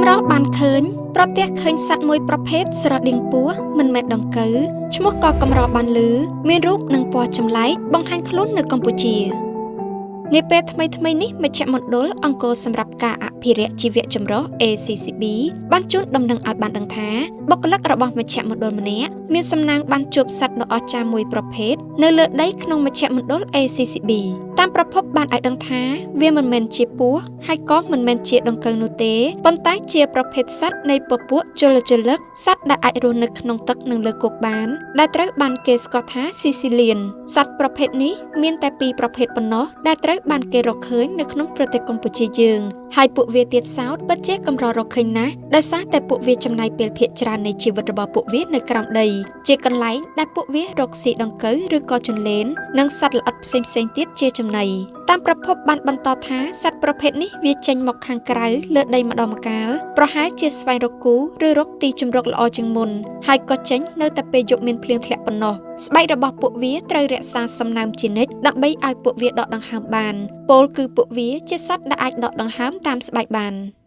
កម្របានឃើញប្រទះឃើញសត្វមួយប្រភេទស្រដៀងពស់មិនមែនដង្កូវឈ្មោះក៏កម្របានឮមានរូបនិងពណ៌ចម្លែកបង្ហាញខ្លួននៅកម្ពុជានាពេលថ្មីៗនេះមជ្ឈមណ្ឌលអង្គរសម្រាប់ការអភិរក្សជីវៈចម្រុះ ACCB បានជូនដំណឹងឲ្យបានដឹងថាបុគ្គលិករបស់មជ្ឈមណ្ឌលម្នាក់មានសំណាងបានជួបសត្វដ៏អស្ចារ្យមួយប្រភេទនៅលើដីក្នុងមជ្ឈមណ្ឌល ACCB តាមប្រភពបានឲ្យដឹងថាវាមិនមែនជាពស់ហើយក៏មិនមែនជាដង្កូវនោះទេប៉ុន្តែជាប្រភេទសត្វនៃពពួកជលជលិកសត្វដែលអាចរស់នៅក្នុងទឹកនិងលើគោកបានដែលត្រូវបានគេស្គាល់ថាស៊ីស៊ីលៀនសត្វប្រភេទនេះមានតែពីរប្រភេទប៉ុណ្ណោះដែលត្រូវបានគេរកឃើញនៅក្នុងប្រទេសកម្ពុជាយើងហើយពួកវាទៀតសោតពិតជាកម្ររកឃើញណាស់ដោយសារតែពួកវាចំណាយពេលភាគច្រើននៃជីវិតរបស់ពួកវានៅក្រោមដីជាកន្លែងដែលពួកវារកស៊ីដង្កូវឬក៏ជន្លេននិងសត្វល្អិតផ្សេងៗទៀតជាចំណីតាមប្រភពបានបន្តថាសត្វប្រភេទនេះវាចេញមកខាងក្រៅលើដីម្ដងម្កាលប្រហែលជាស្វែងរកគូឬរកទីជម្រកល្អជាងមុនហើយក៏ចេញនៅតែពេលយប់មានភ្លៀងធ្លាក់ប៉ុណ្ណោះស្បែករបស់ពួកវាត្រូវរក្សាសំណើមជានិច្ចដើម្បីឲ្យពួកវាដកដង្ហើមបានពោលគឺពួកវាជាសត្វដែលអាចដកដង្ហើមតាមស្បែកបាន។